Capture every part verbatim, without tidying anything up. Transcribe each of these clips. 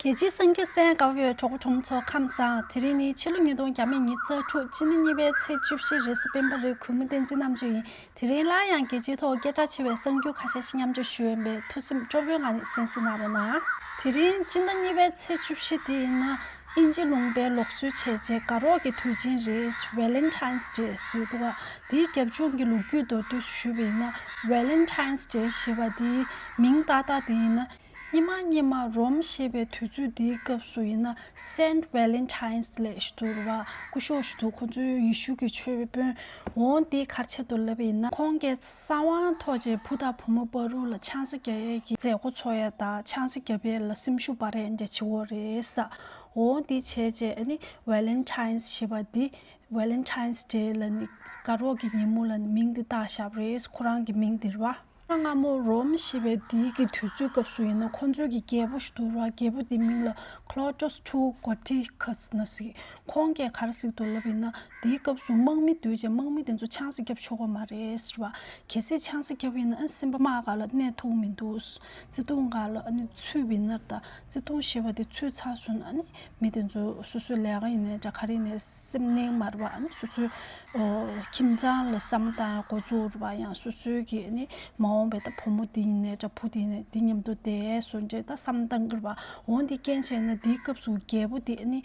རྒྱལ་སྤྱིའི་གསར་འགྱུར་གསན་གནང་བའི་གྲོགས་པོ་གྲོགས་མོ་ཚོ་ཁམས་བཟང་། དེ་རིང་ནི་ཕྱི་ལོ་ཉིས་སྟོང་ཉི་ཤུ་རྩ་དྲུག་སྤྱི་ཟླ་གཉིས་པའི་ཚེས་བཅུ་བཞི་རེད། སྤེན་པ་རེད། གུས་མོ་བསྟན་འཛིན་རྣམ་དཔྱོད་ཡིན། དེ་རིང་སླར་ཡང་རྒྱལ་སྤྱིའི་ཐོག་སྐད་གྲགས་ཆེ་བའི་གསར་འགྱུར་ཁ་ཤས་ཤིག་མཉམ་སྤྱོད་ཞུ་ཡིན་པས། ཐུགས་སེམས་སྤྲོ་པོའི་ངང་ནས་གསན་གཟིགས་གནང་རོགས་གནང་། དེ་རིང་སྤྱི་ཟླ་གཉིས་པའི་ཚེས་བཅུ་བཞི་དེ་ཡིན་ན། དབྱིན་ཇི་ལུང་པའི་ལུགས་སྲོལ་བྱས་རྗེས་དགའ་རོགས་ཀྱི་དུས་ཆེན་རེད། Valentine's Day ཟེར་འདུག་ག་དེའི་རྒྱབ་ལྗོངས་ཀྱི་ལོ་རྒྱུས་མདོར་བསྡུས་ཞུས་པ་ཡིན་ན། Valentine's Day ཞེས་པ་དེའི་མིང་ཏག་ཏག་དེ་ཡིན་ན། སྔོན་མ་སྔོན་མ་རོམ་ཞེས་པའི་དུས་ཚོད་དེའི་སྐབས་སུ་ཡིན་ན། Saint Valentine's ལབ་ཞིག་འདུག་རེད་པ། སྐུ་ཞབས་ཞིག་འདུག་ཁོང་ཚོའི་ཡེ་ཤུ་གི་ཆོས་དཔོན། འོ་དེ་ག་རེ་བྱས་འདུག་ལབ་པ་ཡིན་ན། ཁོང་གིས་གསང་བ་ཐོག་བྱས་བུ་དང་བུ་མོ་བར་ལ་ཆང་ས་རྒྱག་ཡས་ཀྱི་མཛད་སྒོ་འཚོགས་ཡས་དང་། ཆང་ས་རྒྱབ་ཡས་ལ་སེམས་ཤུགས་སྤར་ཡས་འདྲ་བྱེད་ཀྱི་ཡོད་རེད་ཟེར། འོ་དེ་བྱས་རྗེས་ཨ་ནི་Valentine's ཞེས་པ་དེ། Valentine's Day ལ་ནི་དགའ་རོགས་ཀྱི་ཉིན་མོ་ལ་ནི་མིང་དེ་བཏགས་བཞག་པ་རེད། ཁོ་རང་གི་མིང་དེ་རེད་པ། གནའ་སྔ་མོ་རོམ་ཞེས་པའི་དེའི་གི་དུས་ཚོད་སྐབས་སུ་ཡིན་ན། ཁོང་ཚོའི་གི་རྒྱལ་པོ་ཞིག་འདུག་ར། རྒྱལ་པོ་དེའི་མིང་ལ་Claudius two Gothicus ན་ཟེར། ཁོང་གིས་ག་རེ་ཟེར་འདུག་ལབ་ཡིན་ན། དེའི་སྐབས་སུ་དམག་མི་འདུས་བྱས་དམག་མི་དེ་ཚོ་ཆང་ས་བརྒྱབ་ཆོག་གི་མ་རེད་ཟེར་བ། གལ་སྲིད་ཆང་ས་བརྒྱབ་ཡིན་ན། ཨ་ནི་སེམས་པ་དམག་སྒར་ལ་གནས་ཐུབ་མི་འདུག་བརྩེ་དུང་སྒར་ལ་ཨ་ནི་ཚུད་པ་ཡིན་ན། ད་བརྩེ་དུང་ཞེས་པ་དེ་ཚུད་ཚར་སོང་ན། ཨ་ནི་མི་དེ་ཚོ་སོ་སོའི་ལས་ཀ་ཡིན་ནའི་འདྲ། ག་རེ་ཡིན་ནའི་སེམས་གནས་མ་རེད་པ། ཨ་ནི་སོ་སོའི་ཨོ་ཁྱིམ་ཚང་ལ་བསམ་བཏང་འགོ་བཙུགས་རེད་པ། ཡང་སོ་སོའི་གི་ཨ་ནི་མ་འོངས་པའི་ད་བུ་མོ་དེ་ཡིན་ནའི་འདྲ། བུ་དེ་ཡིན་ནའི་དེ་མཉམ་དུ་བསྡད་སོང་རྗེས་ད་བསམ་བཏང་གི་རེད་པ། འོ་དེ་རྐྱེན་བྱས་ན་དེའི་སྐབས་སུ་རྒྱལ་པོ་དེ་ཨ་ནི་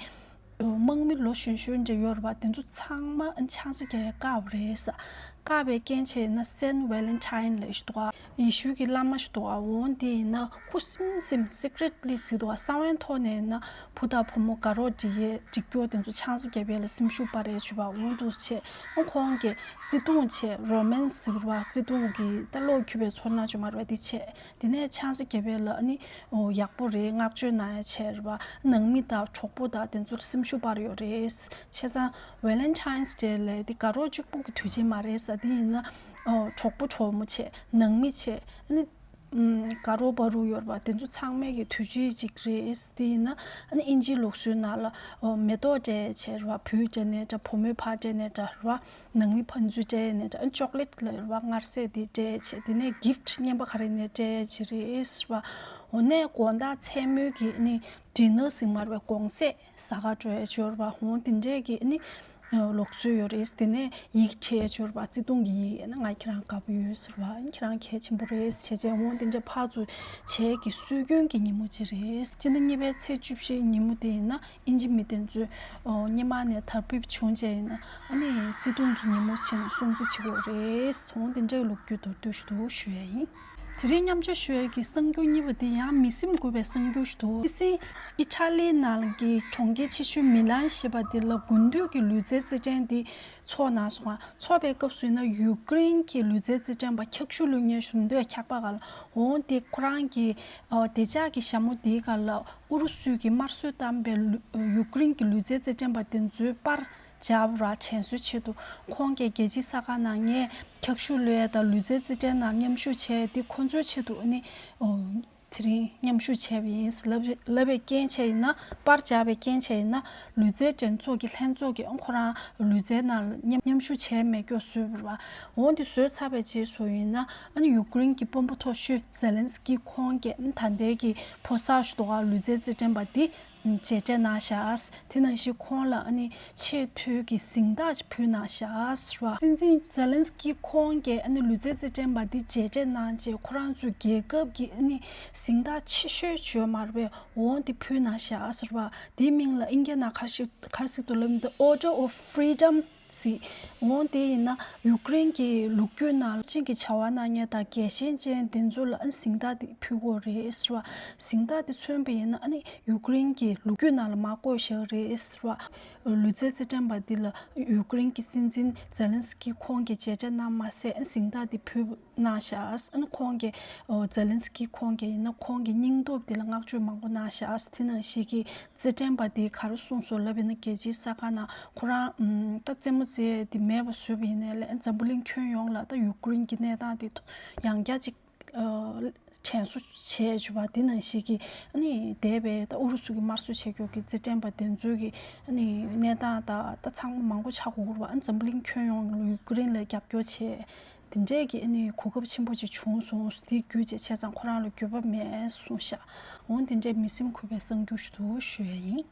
དམག་མི་ལོ་གཞོན་གཞོན་འདྲ་ཡོད་རེད་པ། དེ་ཚོ་ཚང་མ་ཨ་ནི་ཆང་ས་རྒྱག་ཡ་བཀག་པ་རེད་ཟེར། བཀག་པའི་རྐྱེན་བྱས་ན་Saint Valentine ལབ་ཞིག་འདུག་ག་ཡེ་ཤུ་གི་བླ་མ་ཞིག་འདུག་ག་འོ་དེ་ཡིན་ན་ཁུ་སིམ་སིམ་secretly ཟེར་འདུག་ག་གསང་བའི་ཐོག་ནས་ཡིན་ན་བུ་དང་བུ་མོ་དགའ་རོགས་སྒྲིག་ཡས་སྒྲིག་སྐྱོར་དེ་ཚོ་ཆང་ས་བརྒྱབ་ཡས་ལ་སེམས་ཤུགས་སྤར་ཡས་བྱས་པ། འོ་འདུག་བྱས། ཨ་ཁོང་གིས་བརྩེ་དུང་བྱས། romance ཟེར་བ། བརྩེ་དུང་གི་ད་བློ་འཁྱུད་པའི་ཚོར་སྣང་བྱུང་མ་རེད་པ། དེ་བྱས། དེ་ནས་ཆང་ས་བརྒྱབ་ཡས་ལ་ཨ་ནི་ཨོ་ཡག་པོ་རེད། བསྔགས་བརྗོད་གནང་ཡ་བྱས་རེད་པ། ནང་མི་དང་གྲོགས་པོ་དང་དེ་ཚོར་སེམས་ཤུགས་སྤར་ཡོད་རེད། བྱས་ཙང་Valentine's Day ལབ་དེ་དགའ་རོགས་གཅིག་པུ་གི་དུས་ཆེན་མ་རེད་ཟེར། དེ་ཡིན་ན་ཨོ་གྲོགས་པོ་གྲོགས་མོ་བྱས། ནང་མི་བྱས། ཨ་ནི་ཨམ་དགའ་རོགས་བར་ལ་ཡོད་རེད་པ། དེ་ཚོ་ཚང་མའི་གི་དུས་ཆེན་གཅིག་རེད། དེ་ཡིན་ན་ཨ་ནི་དབྱིན་ཇིའི་ལུགས་སྲོལ་ནང་ལ་ཨོ་མེ་ཏོག་སྤྲད་བྱས་རེད་པ། བུས་སྤྲད་ནའི་འདྲ། བུ་མོས་ཕར་སྤྲད་ནའི་འདྲ་རེད་པ། ནང་མི་ཕན་ཚུན་སྤྲད་ནའི་འདྲ། ཨ་ནི་ཅོག་ལེཊ་ལབ་རེད་པ། མངར་ཟས་དེ་སྤྲད་བྱས། དེ་ནས་gift རྔན་པ་ག་རེ་ནས་སྤྲད་བྱས་རེད་ཟེར་བ། འོ་ནས་དགོང་དག་མཚན་མོའི་གི་ཨ་ནི་dinner ཟེར་མ་རེད་པ། དགོང་ཟས་ཟ་ག་འགྲོ་ཡས་ཡོད་རེད་པ། འོ་དེ་འདྲས་ཀྱི་ཨ་ནི་ལུགས་སྲོལ་ཡོད་རེད། དེ་ནས་ཡིག་འབྲི་ཡས་ཡོད་རེད་པ། བརྩེ་དུང་གི་ཡིག་ཨ་ནི་ང་ཁྱེད་རང་དགའ་པོ་ཡོད་ཟེར་བ། ཨ་ནི་ཁྱེད་རང་གལ་ཆེན་པོ་རེད་བྱས་བྱས། འོ་དེ་འདྲས་ཕར་ཚུར་བྱས་ཀྱི་སྲོལ་རྒྱུན་གྱི་ཉིན་མོ་ཅིག་རེད། སྤྱི་ཟླ་གཉིས་པའི་ཚེས་བཅུ་བཞི་ཉིན་མོ་དེ་ཡིན་ན། དབྱིན་ཇི་མི་དེ་ཚོས་ཨོ་སྔོན་མ་ནས་དར་འབུབ་བྱུང་བྱས་ཡིན་ན། ཨ་ནི་བརྩེ་དུང་གི་ཉིན་མོ་བྱས་ནས་སྲུང་བརྩི་བྱེད་ཀྱི་ཡོད་རེད། འོ་དེ་འདྲའི་ལོ་རྒྱུས་མདོར་བསྡུས་ཤིག་འདུག་ཞུ་ཡས་ཡིན། དེ་རིང་མཉམ་སྤྱོད་ཞུ་ཡས་ཀྱི་གསར་འགྱུར་གཉིས་པ་དེ་ཡང་མི་སེམས་འགུག་པའི་གསར་འགྱུར་ཞིག་འདུག་ཕྱི་སྲིད་ཨི་ཊ་ལི་ནང་གི་གྲོང་ཁྱེར་ཆེ་ཤོས་མི་ལན་ཞེས་པ་དེ་ལ་དགུན་དུས་ཀྱི་ལུས་རྩལ་རྩེད་འགྲན་དེ་ཚོགས་གནང་སོང་ང་། ཚོགས་པའི་སྐབས་སུ་ཡིན་ན་ཡུཀ་རེན་གྱི་ལུས་རྩལ་རྩེད་འགྲན་པ་འཁྱག་ཤུབས་གློད་མཁན་ཞིག་འདུག་འཁྱག་པ་སྒང་ལ། འོ་དེ་ཁོ་རང་གི་ཨོ་བདེ་འཇགས་ཀྱི་ཞྭ་མོ་དེའི་སྒང་ལ་ཨུ་རུ་སུས་ཀྱི་དམར་གསོད་བཏང་པའི་ལུ་ཡུཀ་རེན་གྱི་ལུས་རྩལ་རྩེད་འགྲན་པ་དེ་ཚོའི་པར་སྦྱར་བ་དྲན་གསོའི་ཆེད་དུ། ཁོང་གིས་རྒྱལ་སྤྱིའི་ས་ཁང་ནང་ངས་འཁྱག་ཤུབས་གློད་ཡས་དང་ལུས་རྩལ་རྩེད་འགྲན་ནང་མཉམ་ཞུགས་བྱས་ཏེ་ཁོ་ཚོའི་ཆེད་དུ་ཨ་ནི་ཨོ་དེ་རིང་མཉམ་ཞུགས་བྱས་པ་ཡིན་ལབ་ལབ་པའི་རྐྱེན་བྱས་ཡིན་ན། པར་སྦྱར་བའི་རྐྱེན་བྱས་ཡིན་ན། ལུས་རྩལ་འགྲན་ཚོགས་ཀྱི་ལྷན་ཚོགས་ཀྱིས་ཨ་ཁོ་རང་ལུས་རྩལ་ནང་ལ་མཉམ་མཉམ་ཞུགས་བྱས་མེད་སྐྱོ་བཟོས་པ་རེད་པ། འོ་འདི་བཟོས་ཚར་བའི་རྗེས་སུ་ཡིན་ན། ཨ་ནི་ཡུཀ་རེན་གྱི་དཔོན་པོ་མཐོ་ཤོས་ཛེ་ལན་སི་ཀི་ཁོང་གིས་ད་ལྟའི་གི་ཕོ་གསར་ཞིག་འདུག་ག་ལུས་རྩལ་རྩེད་འགྲན་པ་འདི་མཇལ་འཕྲད་གནང་ཤག་དེ་ནང་བཞིན་ཁོང་ལ་ཨ་ནི་ཆེས་མཐོའི་གི་གཟེངས་རྟགས་ཅིག་ཕུལ་གནང་ཤག་ཟེར་བ། སྲིད་འཛིན་ཛེ་ལན་སི་ཀི་ཁོང་གིས་ཨ་ནི་ལུས་རྩལ་རྩེད་འགྲན་པ་འདི་མཇལ་འཕྲད་གནང་རྗེས་ཁོ་རང་ཚོའི་རྒྱལ་ཁབ་ཀྱི་ཨ་ནི་གཟེངས་རྟགས་ཆེ་ཤོས་ཅིག་ཡོད་མ་རེད་པས། འོ་འདི་ཕུལ་གནང་ཤག་ཟེར་བ། དེའི་མིང་ལ་ཨིན་སྐད་ནང་ག་རེ་ཞིག་ག་རེ་ཟེར་འདུག་ལབ་ན། The Order of Freedom ཟེར། འོ་དེ་ཡིན་ན་ཡུཀ་རེན་གྱི་ལོ་རྒྱུས་ནང་སློབ་ཆེན་གྱི་བྱ་བ་གནང་མཁན་དང་རྒྱལ་ཞེན་ཅན་དེ་ཚོ་ལ་ཨ་ནི་གཟེངས་རྟགས་དེ་ཕུལ་གྱི་ཡོད་རེད་ཟེར་བ། གཟེངས་རྟགས་དེ་མཚོན་པ་ཡིན་ན་ཨ་ནི་ཡུཀ་རེན་གྱི་ལོ་རྒྱུས་ནང་ལ་མར་བཀོད་བཞག་རེད་ཟེར་བ། ལུས་རྩལ་རྩེད་འགྲན་པ་འདི་ལ་ཡུཀ་རེན་གྱི་སྲིད་འཛིན་ཛེ་ལན་སི་ཀི་ཁོང་གིས་མཇལ་འཕྲད་གནང་མ་ཟད་ཨ་ནི་གཟེངས་རྟགས་དེ་ཕུལ་གནང་ཤག་ཨ་ནི་ཁོང་གིས་ཨོ་ཛེ་ལན་སི་ཀི་ཁོང་གིས་ཡིན་ན་ཁོང་གི་སྙིང་སྟོབས་དེ་ལ་བསྔགས་བརྗོད་མང་པོ་གནང་ཤག་དེ་ནང་བཞིན་གྱི་རྩེད་འགྲན་པ་དེས་ག་རེ་གསུངས་སོང་ལབ་ཡིན་ན། རྒྱལ་སྤྱིའི་ས་ཁང་ནང་ཁོ་རང་ཨམ་ད་རྩེད་མོ་རྩེ་དེ་མེད་པ་བཟོས་པ་ཡིན་ནའི་ལས་འཛམ་བུ་གླིང་ཁྱོན་ཡོངས་ལ་ད་ཡུཀ་རེན་གྱི་གནས་སྟངས་དེ་ཡང་བསྐྱར་ཅིག་ཨ་དྲན་གསོ་བྱས་བྱུང་བ། དེ་ནང་བཞིན་གྱི་ཨ་ནི་འདས་པའི་ད་ཨུ་རུ་སུ་གི་དམར་གསོད་བྱས་རྒྱུ་གི་རྩེད་འགྲན་པ་དེ་ཚོའི་གི་ཨ་ནི་གནས་སྟངས་ད་ད་ཚང་མ་མང་པོ་ཆགས་དགོས་རེད་པ། ཨ་ནི་འཛམ་བུ་གླིང་ཁྱོན་ཡོངས་ལ་ཡུཀ་རེན་ལ་རྒྱབ་སྐྱོར་བྱས། དེ་འདྲས་ཀྱི་ཨ་ནི་གོ་སྐབས་ཆེན་པོ་ཅིག་བྱུང་སོང་། དེ་བརྒྱུད་བྱས་བྱས་ཙང་ཁོ་རང་ལ་འགྱོད་པ་མེད་གསུངས་ཤག་འོ་དེ་འདྲས་མི་སེམས་འགུལ་བའི་གསར་འགྱུར་ཞིག་འདུག་ཞུ་ཡ་ཡིན།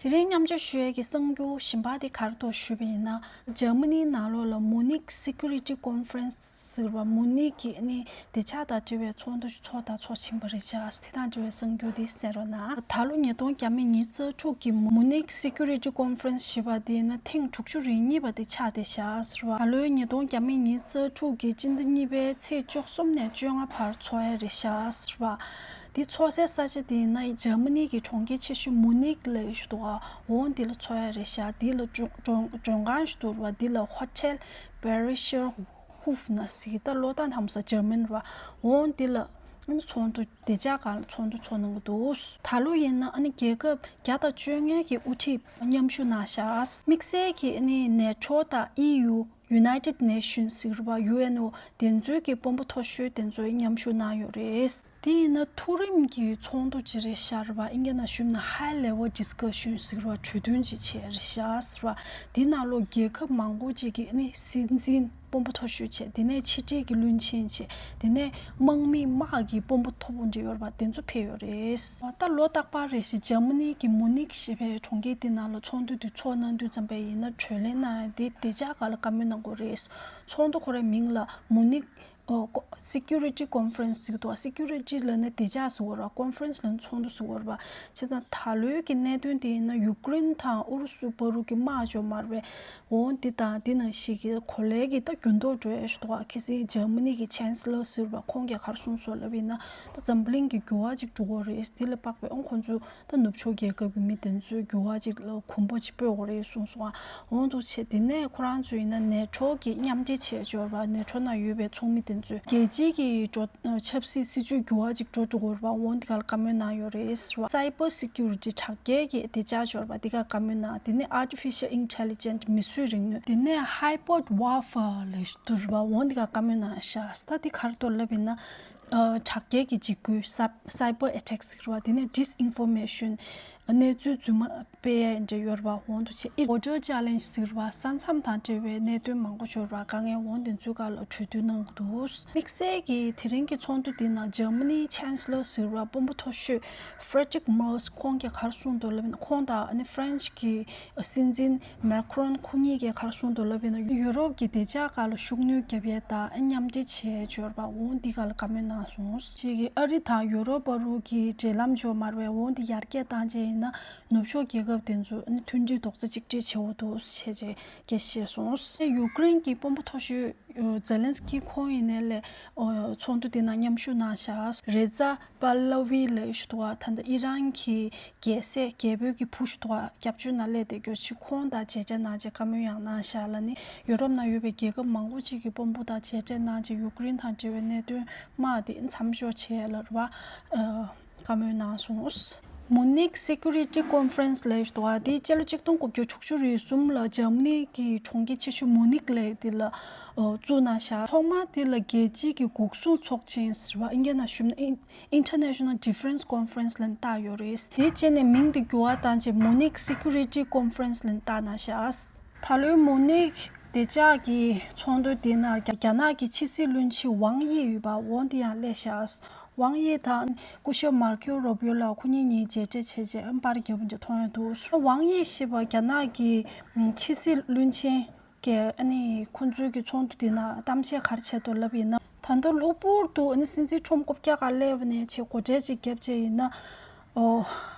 དེ་རིང་མཉམ་སྤྱོད་ཞུ་ཡས་ཀྱི་གསར་འགྱུར་གཞན་པ་དེ་ག་རེ་འདུག་ཞུས་པ་ཡིན་ན། འཇར་མ་ནིའི་ནང་ལོགས་ལ་མུ་ནིག་Security Conference ཟེར་བ། མུ་ནིག་གི་ཨ་ནི་བདེ་འཇགས་དང་འབྲེལ་བའི་ཚོགས་འདུ་ཞིག་ཚོགས་དང་ཚོགས་བཞིན་པ་རེད་ཤག་དེ་དང་འབྲེལ་བའི་གསར་འགྱུར་དེ་གསན་རོགས་གནང་། ད་ལོ་ཉིས་སྟོང་ཉི་ཤུ་རྩ་དྲུག་གི་མུ་ནིག་Security Conference ཞེས་པ་དེ་ཡིན་ན་ཐེངས་དྲུག་ཅུ་རེ་གཉིས་པ་དེ་ཆགས་བསྡད་ཤག་ཟེར་བ། ད་ལོའི་ཉིས་སྟོང་ཉི་ཤུ་རྩ་དྲུག་གི་སྤྱི་ཟླ་གཉིས་པའི་ཚེས་བཅུ་གསུམ་ནས་བཅོ་ལྔ་བར་འཚོགས་ཡ་རེད་ཤག་ཟེར་བ། འདི་འཚོགས་སའི་ས་ཆ་དེ་ཡིན་ན་འཇར་མ་ནི་གི་གྲོང་ཁྱེར་ཆེ་ཤོས་མུ་ནིག་ལ་ཡོད་ཤག་འོ་འདི་ལ་འཚོགས་ཡ་རེད་ཤག་འདི་ལ་མགྲོན་མགྲོན་མགྲོན་ཁང་ཞིག་འདུག་ར་བ། འདི་ལ་Hotel Bayerischer Hof ན་ཟེར་གི། ད་ལོ་ད་ཧམ་ས་འཇར་མན་ར་བ། འོ་འདི་ལ་ཚོགས་འདུ་བདེ་འཇགས་སྒང་ལ་ཚོགས་འདུ་ཚོགས་གནང་གི་འདུག་ད་ལོ་ཡིན་ན་ཨ་ནི་རྒྱལ་ཁབ་བརྒྱ་དང་བཅོ་ལྔ་གི་དབུ་ཁྲིད་མཉམ་ཞུགས་གནང་ཤག་དམིགས་བསལ་གྱིས་ཨ་ནི་ནེ་ཊོ་དང་ཨི་ཡུ། United Nations ཟེར་བ། ཡུ་ཨེན་ཨོ། དེ་ཚོའི་གི་དཔོན་པོ་མཐོ་ཤོས་དེ་ཚོ་མཉམ་ཞུགས་གནང་ཡོད་རེད། དེ་ཡིན་ན་མཐོ་རིམ་གྱི་ཚོགས་འདུ་ཅིག་རེད་ཤག་ར་བ། ཨིན་སྐད་ནང་ཞུས་ན་High Level Discussion ཟེར་བ། གྲོས་བསྟུན་ཅིག་བྱས་རེད་ཤག་ཟེར་བ། དེ་ནང་ལོགས་རྒྱལ་ཁབ་མང་པོ་ཅིག་གི་ཨ་ནི་སྲིད་འཛིན་དཔོན་པོ་མཐོ་ཤོས་བྱས། དེ་ནས་ཕྱི་འབྲེལ་གྱི་བློན་ཆེན་བྱས། དེ་ནས་དམག་མི་དམག་གི་དཔོན་པོ་མཐོ་པོ་འདྲ་ཡོད་ར་བ། དེ་ཚོ་ཕེབས་ཡོད་རེད། ད་ལོ་རྟག་པར་རེ་བཞིན་འཇར་མ་ནི་གི་མུ་ནིག་ཞེས་པའི་གྲོང་ཁྱེར་དེ་ནང་ལ་ཚོགས་འདུ་དེ་ཚོགས་གནང་དུས་ཙམ་པ་ཡིན་ན་གྲོས་གླེང་གནང་ཡ་དེ་བདེ་འཇགས་སྒང་ལ་བཀའ་མོལ་གནང་དགོས་རེད། ཚོགས་འདུ་ཁོ་རའི་མིང་ལ་མུ་ནིག་ཨོ་ཀོ་Security Conference ཟེར་གི་འདུག Security ལབ་ན་བདེ་འཇགས་ཟེར་གོ་ར་བ། Conference ལབ་ན་ཚོགས་འདུ་ཟེར་གོ་ར་བ། བྱས་ཙང་ད་ལོའི་གི་གནད་དོན་དེ་ཡིན་ན་ཡུཀ་རེན་དང་ཨུ་རུ་སུ་བར་དུ་གི་དམག་ཅིག་ཡོད་མ་རེད་པས། འོ་འདི་དང་འདི་ནང་བཞིན་གྱི་གོ་ལའི་གི་ད་འགྱུར་ལྡོག་འགྲོ་ཡ་ཞིག་འདུག་ག་ཁ་སང་འཇར་མ་ནི་གི་Chancellor ཟེར་བ་ཁོང་གིས་ག་རེ་གསུངས་སོང་ལབ་ཡིན་ན། ད་འཛམ་བུ་གླིང་གི་འགྱུར་བ་ཅིག་འགྲོ་གི་རེད། འདི་ལ་དཔག་པའི་ཨང་ཁོང་ཚོ་ད་ནུབ་ཕྱོགས་རྒྱལ་ཁབ་ཀྱི་མི་དེ་ཚོས་འགྱུར་བ་ཅིག་ལ་གོམ་པ་ཅིག་སྤོ་དགོས་རེད་གསུངས་སོང་ཨ། འོ་འདུག་བྱས་དེ་ནས་ཁོ་རང་ཚོ་ཡིན་ན་ནེ་ཊོ་གི་མཉམ་འབྲེལ་བྱས་འབྱོར་བ། ནེ་ཊོ་ནང་ཡོད་པའི་ཚོགས་མི་དེ་ཚོས་རྒྱལ་སྤྱིའི་གི་འགྲོ་ཆབ་སྲིད་སྲིད་ཇུས་འགྱུར་བ་ཅིག་འགྲོ་འགྲོ་གི་རེད་བ། འོ་འདི་ག་ལ་བཀའ་མོལ་གནང་ཡོད་རེད་ཟེར་བ། Cyber Security དྲ་རྒྱའི་གི་བདེ་འཇགས་འབྱོར་བ་འདི་ག་བཀའ་མོལ་གནང་། དེ་ནས་Artificial Intelligence མིས་བཟོས་རིག་ནུས། དེ་ནས་Hybrid Warfare ལབ་འདུག་རེད་བ། འོ་འདི་ག་བཀའ་མོལ་གནང་ཤག་ད་འདི་ག་རེ་འདུག་ལབ་ཡིན་ན། ཨ་དྲ་རྒྱའི་གི་འཇིགས་སྐུལ་ས་Cyber Attack ཟེར་བ། དེ་ནས་Disinformation གནས་ཚུལ་རྫུན་མ་སྤེལ་ཡ་འདྲ་ཡོད་རེད་བ། འོ་འདུག་བྱས་ཨི་Border Challenge ཟེར་བ། ས་མཚམས་དང་འབྲེལ་བའི་གནད་དོན་མང་པོ་ཡོད་རེད་བ། དཀའ་ངལ་འོ་འདི་ཚོའི་སྒང་ལ་གྲོས་བསྡུར་གནང་གི་འདུག་དམིགས་བསལ་གྱི་དེ་རིང་གི་ཚོགས་འདུ་འདི་ནང་འཇར་མ་ནིའི་Chancellor ཟེར་བ་དཔོན་པོ་མཐོ་ཤོས་Friedrich Merz ཁོང་གིས་ག་རེ་གསུངས་འདུག་ལབ་ན། ཁོང་དང་ཨ་ནི་French གི་སྲིད་འཛིན་Macron ཁོ་གཉིས་ཀྱིས་ག་རེ་གསུངས་འདུག་ལབ་ཡིན་ན། ཡུ་རོབ་ཀྱི་བདེ་འཇགས་སྒང་ལ་ཤུགས་སྣོན་རྒྱབ་ཡས་དང་མཉམ་འབྲེལ་བྱས་འབྱོར་བ། འོ་འདི་སྒང་ལ་བཀའ་མོལ་གནང་སོང་། གཅིག་གིས་ཨ་རི་དང་ཡུ་རོབ་བར་དུ་གི་འབྲེལ་ལམ་འབྱོར་མ་རེད་པས། འོ་འདི་ཡར་རྒྱས་བཏང་བྱས་ཡིན་ན་ནུབ་ཕྱོགས་རྒྱལ་ཁབ་དེ་ཚོ་ཨ་ནི་མཐུན་སྒྲིལ་རྡོག་རྩ་གཅིག་སྒྲིལ་བྱེད་འོ་འདུག་བྱས་རྗེས་སྐད་ཆ་བཤད་སོང་། ཡུཀ་རེན་གྱི་དཔོན་པོ་མཐོ་ཤོས་ཛེ་ལན་སི་ཀི་ཁོང་ཡིན་ནའི་ལས་ཚོགས་འདུ་དེ་ནང་མཉམ་ཞུགས་གནང་ཤག་རེ་ཛ་པ་ལ་ཝི་ལབ་ཞིག་འདུག་ག་ད་ལྟ་ཨི་རན་གྱི་རྒྱལ་སྲས་རྒྱལ་པོའི་གི་བུ་ཞིག་འདུག་ག་སྐྱབས་བཅོལ་ནང་སླེབས་བསྡད་རྒྱུ་ཅིག་ཁོང་དང་མཇལ་འཕྲད་གནང་བྱས་བཀའ་མོལ་ཡང་གནང་ཤག་ལབ་ནི། ཡུ་རོབ་ནང་ཡོད་པའི་རྒྱལ་ཁབ་མང་པོ་ཅིག་གི་དཔོན་པོ་དང་མཇལ་འཕྲད་གནང་བྱས་ཡུཀ་རེན་དང་འབྲེལ་བའི་གནད་དོན་དམག་དེ་མཚམས་འཇོག་བྱས་ལབ་རེད་བ། བཀའ་མོལ་གནང་སོང་། མུ་ནིག་Security Conference ལབ་ཡས་འདུག་ག་དེ་སྤྱི་ལོ་ཆིག་སྟོང་དགུ་བརྒྱ་དྲུག་ཅུ་རེ་གསུམ་ལ་འཇར་མ་ནི་གི་གྲོང་ཁྱེར་ཆེ་ཤོས་མུ་ནིག་ལབ་དེ་ལ་བཙུགས་གནང་ཤག་ཐོག་མར་དེ་ལ་རྒྱལ་སྤྱིའི་གི་འགོག་སྲུང་ཚོགས་ཆེན་ཟེར་བ། ཨིན་སྐད་ནང་ཞུས་ན་International Defense Conference ལབ་བཏགས་ཡོད་རེད། དེ་རྗེས་ནས་མིང་དེ་འགྱུར་བ་བཏང་བྱས་Munich Security Conference ལབ་བཏགས་གནང་ཤག་ད་ལོའི་མུ་ནིག་བདེ་འཇགས་ཀྱི་ཚོགས་འདུ་དེ་ནང་རྒྱ་རྒྱ་ནག་གི་ཕྱི་སྲིད་བློན་ཆེན་ཝང་དབྱི་ཡོད་པ། འོ་དེ་ཡང་སླེབས་ཤག་ཝང་དབྱི་དང་སྐུ་ཞབས་མར་ཁེའོ་རུ་བྷིའོ་ལགས་ཁོ་གཉིས་གཉིས་མཇལ་འཕྲད་བྱས་རྗེས་པར་རྒྱབ་པ་འདྲ་མཐོང་ཡ་འདུག་ཝང་དབྱི་ཞེས་པ་རྒྱ་ནག་གི་ཕྱི་སྲིད་བློན་ཆེན་གྱིས་ཨ་ནི་ཁོང་ཚོའི་གི་ཚོགས་འདུ་དེ་ནང་གཏམ་བཤད་ག་རེ་བྱས་འདུག་ལབ་ཡིན་ན། ད་ལྟ་གློ་བུར་དུ་ཨ་ནི་སྲིད་འཛིན་ཁྲོམ་རྐུབ་བཀྱག་སྒང་སླེབས་ནས་བྱས་སྒོ་ཁྲལ་ཅིག་བརྒྱབ་བྱས་ཡིན་ན། ཨོ།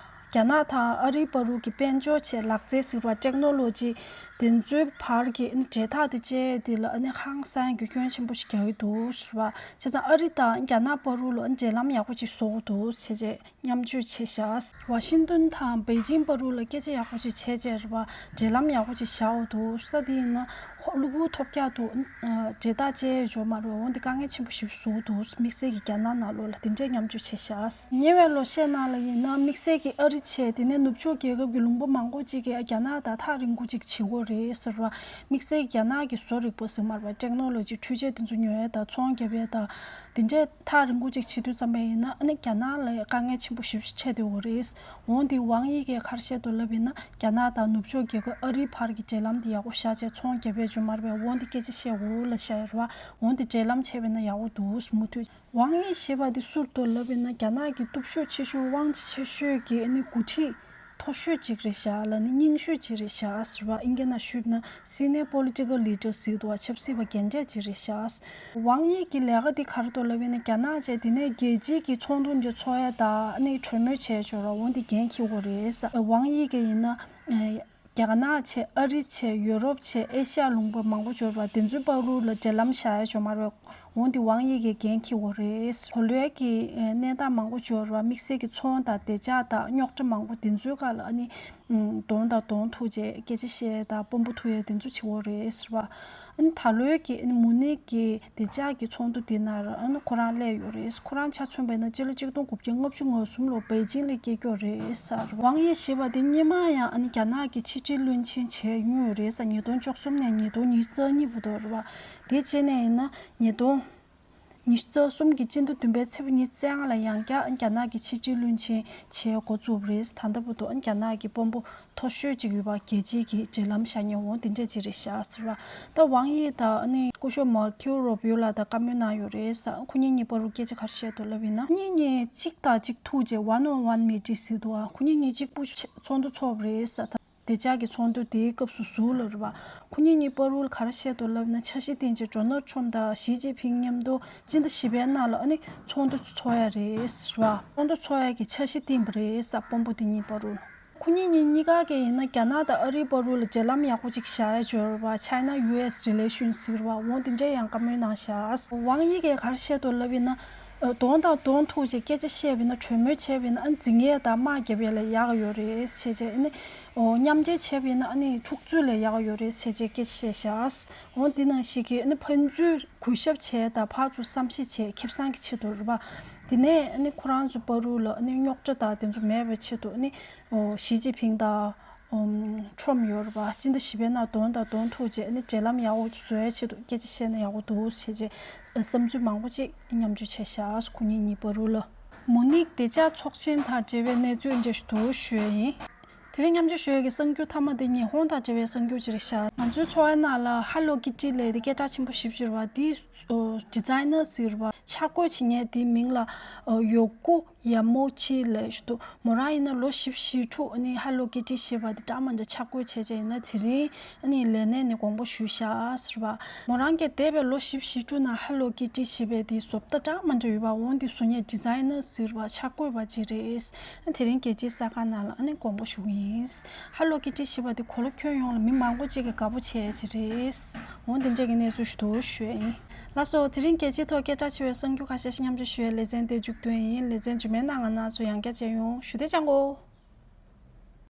རྒྱ་ནག་དང་ཨ་རིའི་བར་དུ་གི་དཔལ་འབྱོར་བྱས་ལག་རྩལ་ཟེར་བ་ཊེག་ནོ་ལོ་ཇི་དེ་ཚོའི་བར་གྱི་ཨ་ནི་འབྲེལ་ཐག་དེ་བཅད་དེ་ལ་ཨ་ནི་ཧང་སང་རྒྱུ་སྐྱོན་ཆེན་པོ་ཞིག་རྒྱག་གི་འདུག་ཟེར་བ། བྱས་ཙང་ཨ་རི་དང་རྒྱ་ནག་བར་དུ་ལ་ཨ་ནི་འབྲེལ་ལམ་ཡག་པོ་ཅིག་བཟོ་དགོས་འདུག་བྱས་རྗེས། མཉམ་སྤྱོད་བྱས་ཤག་ཝ་ཤིང་ཏོན་དང་པེ་ཅིང་བར་དུ་ལ་སྐད་ཆ་ཡག་པོ་ཅིག་བྱས་རྗེས་རེད་བ། འབྲེལ་ལམ་ཡག་པོ་ཅིག་བཞག་འོ་འདུག་ས་དེ་ཡིན་ན་ཧོ་གློ་བུར་ཐོལ་རྒྱག་ཏུ་འབྲེལ་ཐག་བཅད་ཡོད་མ་རེད། འོ་འདི་དཀའ་ངལ་ཆེན་པོ་ཞིག་བཟོ་འདུག་དམིགས་བསལ་གྱི་རྒྱ་ནག་ནང་ལོགས་ལ་དེ་འདྲའི་མཉམ་སྤྱོད་བྱས་ཤག་ཉེ་བའི་ལོ་ཤས་ནང་ལ་ཡིན་ན་དམིགས་བསལ་གྱི་ཨ་རི་བྱས་དེ་ནས་ནུབ་ཕྱོགས་རྒྱལ་ཁབ་ཀྱི་ལུང་པ་མང་པོ་ཅིག་གིས་རྒྱ་ནག་དང་ཐག་རིང་པོ་ཅིག་བྱེད་དགོས་རེད་ཟེར་བ། དམིགས་བསལ་གྱི་རྒྱ་ནག་གི་བཟོ་རིག་པ་ཟེར་མ་རེད་བ། ཊེག་ནོ་ལོ་ཇི་འཕྲུལ་ཆས་དེ་ཚོ་ཉོ་ཡས་དང་ཚོང་རྒྱབ་ཡས་དང་། དེ་འདྲའི་ཐག་རིང་པོ་ཅིག་བྱེད་དུས་ཙམ་པ་ཡིན་ན་ཨ་ནི་རྒྱ་ནག་ལ་དཀའ་ངལ་ཆེན་པོ་ཞེ་པོ་ཅིག་འཕྲད་བསྡད་ཡོད་རེད། འོན་ཏེ་ཝང་དབྱི་གིས་ག་རེ་བཤད་འདུག་ལབ་ཡིན་ན་རྒྱ་ནག་དང་ནུབ་ཕྱོགས་རྒྱལ་ཁབ་ཨ་རིའི་བར་གྱི་འབྲེལ་ལམ་དེ་ཡག་པོ་བཞག་བྱས་ཚོང་རྒྱབ་ཡས་ ཞུ་མར་བའི་འོང་དེ་སྐད་ཆ་བཤད་འོ་ལ་བཤད་ར་བ། འོང་དེ་འབྲེལ་ལམ་བྱས་པས་ན་ཡག་པོ་འདུག་མུ་མཐུད། ཝང་ཡི་ཞེས་པ་དེ་སུར་དོ་ལབ་པས་ན་རྒྱ་ནག་གི་སྟོབས་ཤུགས་ཆེ་ཤོས་དབང་ཆ་ཆེ་ཤོས་ཀྱི་ཨ་ནི་འགོ་ཁྲིད་མཐོ་ཤོས་ཅིག་རེད་ཤག་ལ་ནི་རྙིང་ཤོས་ཅིག་རེད་ཤག་ཟེར་བ་ཨིན་སྐད་ན་ཞུས་ན་senior political leader ཟེར་འདུག་བ། ཆབ་སྲིད་པ་རྒན་གྲས་ཅིག་རེད་ཤག་ཝང་ཡི་གི་ལས་ཀ་དེ་ག་རེ་འདུག་ལབ་པས་ན་རྒྱ་ནག་བྱས་དེ་ནས་རྒྱལ་སྤྱིའི་གི་ཚོང་དོན་གྱི་ཚོགས་ཡ་དང་ཨ་ནི་གྲོས་མོལ་བྱས་ཆོག་ར་འོང་དེ་འགན་འཁྱེར་དགོས་རེད་ས། ཝང་ཡི་གི་ཡིན་ན་རྒྱ་ནག་བྱས་ཨ་རི་བྱས་ཡུ་རོབ་བྱས་ཨེ་ཤ་ཡ་ལུང་པ་མང་པོ་འབྱོར་བ་དེ་ཚོའི་བར་རུ་ལ་འབྲེལ་ལམ་བཞག་ཡ་ཆོག་མ་རེད། འོང་དེ་ཝང་ཡི་གི་འགན་འཁྱེར་དགོས་རེད། གོ་ལའི་གི་གནས་སྟངས་མང་པོ་འབྱོར་བ་དམིགས་བསལ་གྱི་ཚོང་དང་བདེ་འཇགས་དང་རྙོག་དྲ་མང་པོ་དེ་ཚོའི་སྒང་ལ་ཨ་ནི་གདོང་དང་གདོང་ཐུག་བྱས་སྐད་ཆ་བཤད་དང་དཔོན་པོ་ཐུག་ཡ་དེ་ཚོ་བྱེད་དགོས་རེད་ཟེར་བ། ཨ་ནི་ད་ལོའི་གི་ཨ་ནི་མུ་ནིག་གི་བདེ་འཇགས་ཀྱི་ཚོགས་འདུ་དེ་ནང་ཨ་ནི་ཁོ་རང་སླེབས་ཡོད་རེད། ཁོ་རང་ཆ་མཚོན་པ་ཡིན་ན་སྤྱི་ལོ་གཅིག་སྟོང་དགུ་བརྒྱ་ལྔ་བཅུ་ང་གསུམ་ལོ་པེ་ཅིང་ལ་སྐྱེས་ཀྱོག་རེད་ཟེར། ཝང་ཡི་ཞེས་པ་དེ་སྔོན་མ་ཡང་ཨ་ནི་རྒྱ་ནག་གི་ཕྱི་དྲིལ་བློན་ཆེན་བྱས་མྱོང་ཡོད་རེད་ཟེར། ཉིས་སྟོང་བཅུ་གསུམ་ནས་ཉིས་སྟོང་ཉི་ཤུ་རྩ་གཉིས་བར་དུ་རེད་བ། དེ་རྗེས་ནས་ཡིན་ན་ཉིས་སྟོང་ཉི་ཤུ་རྩ་གསུམ་གྱི་སྤྱི་ཟླ་བདུན་པའི་ཚེས་པ་ཉི་ཤུ་རྩ་ལྔ་ལ་ཡང་བསྐྱར་རྒྱ་ནག་གི་ཕྱི་དྲིལ་བློན་ཆེན་བྱས་འགོ་བཙུགས་པ་རེད། ད་ལྟ་བར་དུ་རྒྱ་ནག་གི་དཔོན་པོ་མཐོ་ཤོས་ཅིག་ཡོད་པ་རྒྱལ་སྤྱིའི་གི་འབྲེལ་ལམ་བཞག་མཁན་འོང་དེ་འདྲས་ཅིག་རེད་ཤག་ཟེར་བ། ད་ཝང་ཡི་དང་ཨ་ནི་སྐུ་ཞབས་མར་ཁེའུ་རུ་བིའུ་ལགས་དང་བཀའ་མོལ་གནང་ཡོད་རེད་ཟེར། ཁོ་གཉིས་གཉིས་བར་དུ་སྐད་ཆ་ག་རེ་བཤད་འདུག་ལབ་ཡིན་ན། ཁོ་གཉིས་གཉིས་གཅིག་དང་གཅིག་ཐུག་རྗེས་one on one meeting ཟེར་འདུག་ཨ་ཁོ་གཉིས་གཉིས་གཅིག་པུ་ཚོགས་འདུ་ཚོགས་པ་རེད་ཟེར། ད་བདེ་འཇགས་ཀྱི་ཚོགས་འདུ་དེའི་སྐབས་སུ་ཟུར་ལ་རེད་བ། ཁོ་གཉིས་གཉིས་བར་དུ་ག་རེ་བཤད་འདུག་ལབ་ན། འཆར་གཞི་བཏིང་རྗེས་ཌོ་ནལ་ཊམ་དང་ཞི་ཅིན་ཕིང་མཉམ་དུ་སྤྱི་ཟླ་བཞི་པའི་ནང་ལ་ཨ་ནི་ཚོགས་འདུ་ཚོགས་ཡ་རེད་ཟེར་བ། ཚོགས་འདུ་ཚོགས་ཡ་གི་འཆར་གཞི་བཏིང་པ་རེད་ཟེར། དཔོན་པོ་དེ་གཉིས་བར་དུ། ཁོ་གཉིས་གཉིས་གཉིས་ཀ་གིས་ཡིན་ན་རྒྱ་ནག་དང་ཨ་རིའི་བར་དུ་ལ་འབྲེལ་ལམ་ཡག་པོ་ཅིག་བཞག་ཡ་འབྱོར་བ། China U S relations ཟེར་བ་འོང་དེ་འདྲའི་ཡང་བཀའ་མོལ་གནང་ཤག་ཝང་ཡི་གིས་ག་རེ་བཤད་འདུག་ལབ་ཡིན་ན། གདོང་དང་གདོང་ཐུག་བྱས་སྐད་ཆ་བཤད་པ་ཡིན་ན། གྲོས་མོལ་བྱས་པ་ཡིན་ན་ཨ་ནི་འཛིང་ཡས་དང་དམག་རྒྱབ་ཡས་ལས་ཡག་ཡོད་རེད་ཟེར་བྱས། ཨ་ནི་མཉམ་འབྲེལ་བྱས་པ་ཡིན་ན་ཨ་ནི་འཁྲུག་རྩོད་ལས་ཡག་ཡོད་རེད་ཟེར་བྱས་སྐད་ཆ་བཤད་ཤག་འོང་དེ་ནང་བཞིན་གྱི་ཨ་ནི་ཕན་ཚུན་གུས་ཞབས་བྱས་དང་ཕར་ཚུར་བསམ་ཤེས་བྱས་ཁེ་བཟང་གི་ཆེད་དུ་རེད་པ། དེ་ནས་ཨ་ནི་ཁོ་རང་ཚོ་བར་དུ་ལ་ཨ་ནི་རྙོག་དྲ་དང་དེ་ཚོ་མེད་པའི་ཆེད་དུ་ཨ་ནི་ཞི་ཅིན་ཕིང་དང་ཊམ་ཡོད་རེད་པ། སྤྱི་ཟླ་བཞི་པའི་ནང་གདོང་དང་གདོང་ཐུག་བྱས་ཨ་ནི་འབྲེལ་ལམ་ཡག་པོ་བཟོ་ཡའི་ཆེད་དུ་སྐད་ཆ་བཤད་ན་ཡག་པོ་འདུག་ཟེར་བྱས་བསམ་ཚུལ་མང་པོ་ཅིག་མཉམ་སྤྱོད་བྱས་ཤག་ཁོ་གཉིས་གཉིས་བར་དུ་ལ། མུ་ནིག་བདེ་འཇགས་ཚོགས་ཆེན་དང་འབྲེལ་བའི་གནས་ཚུལ་འདི་འདྲ་ཞིག་ཏུ་ཞུས་ཡིན། དེ་རིང་མཉམ་སྤྱོད་ཞུ་ཡས་ཀྱི་གསར་འགྱུར་མཐའ་མ་དེ་ཉི་ཧོང་དང་འབྲེལ་བའི་གསར་འགྱུར་ཅིག་རེད་ཤག་ང་ཚོའི་ཚོགས་པའི་ནང་ལ་ཧ་ལོ་ཀི་ཊི་ལབ་དེ་སྐད་གྲགས་ཆེན་པོ་ཞེ་པོ་ཅིག་རེད་པ། དེའི་ཌི་ཛའི་ནར་ཟེར་བ་ཆ་བགོས་བྱེད་མཁན་དེའི་མིང་ལ་ཡོ་ཀོ་ཡ་མ་ཨུ་ཅི་ལབ་ཞིག་འདུག་མོ་རང་ཡིན་ན་ལོ་བཞི་བཅུ་ཞེ་དྲུག་ཨ་ནི་ཧ་ལོ་ཀི་ཊི་ཞེས་པ་དེ་འདྲ་མི་འདྲ་ཆ་བགོས་བྱས་བྱས་ཡིན་ན། དེ་རིང་ཨ་ནི་ལས་གནས་ནས་དགོངས་པ་ཞུས་ཤག་ཟེར་བ། མོ་རང་གིས་འདས་པའི་ལོ་བཞི་བཅུ་ཞེ་དྲུག་ནང་ཧ་ལོ་ཀི་ཊི་ཞེས་པའི་དེའི་བཟོ་ལྟ་འདྲ་མི་འདྲ་ཡོད་པ་འོང་དེ་བཟོ་མཁན་ཌི་ཛའི་ནར་ཟེར་བ་ཆ་བགོས་པ་ཅིག་རེད། དེ་རིང་རྒྱལ་སྤྱིའི་གསར་ཁང་ནང་ལ་ཨ་ནི་དགོངས་པ་ཞུ་གི་ཡིན། ཧ་ལོ་ཀི་ཊི་ཞེས་པ་དེ་གོ་ལ་ཁྱོན་ཡོངས་ལ་མི་མང་པོ་ཅིག་གིས་དགའ་པོ་བྱས་ཡ་ཅིག་རེད། འོང་དེ་འདྲས་ཀྱི་གནས་ཚུལ་ཞིག་ཏུ་ཞུས་ཡིན། ལགས་སོ། དེ་རིང་རྒྱལ་སྤྱིའི་ཐོག་སྐད་གྲགས་ཆེ་བའི་གསར་འགྱུར་ཁ་ཤས་ཤིག་མཉམ་སྤྱོད་ཞུ་ཡའི་ལེ་ཚན་དེ་མཇུག་བསྡུ་ཡིན། ལེ་ཚན་རྗེས་མའི་ནང་ང་རང་ཚོ་ཡང་བསྐྱར་མཇལ་ཡོང་། ཞུ་བདེ་ཅང་གོ།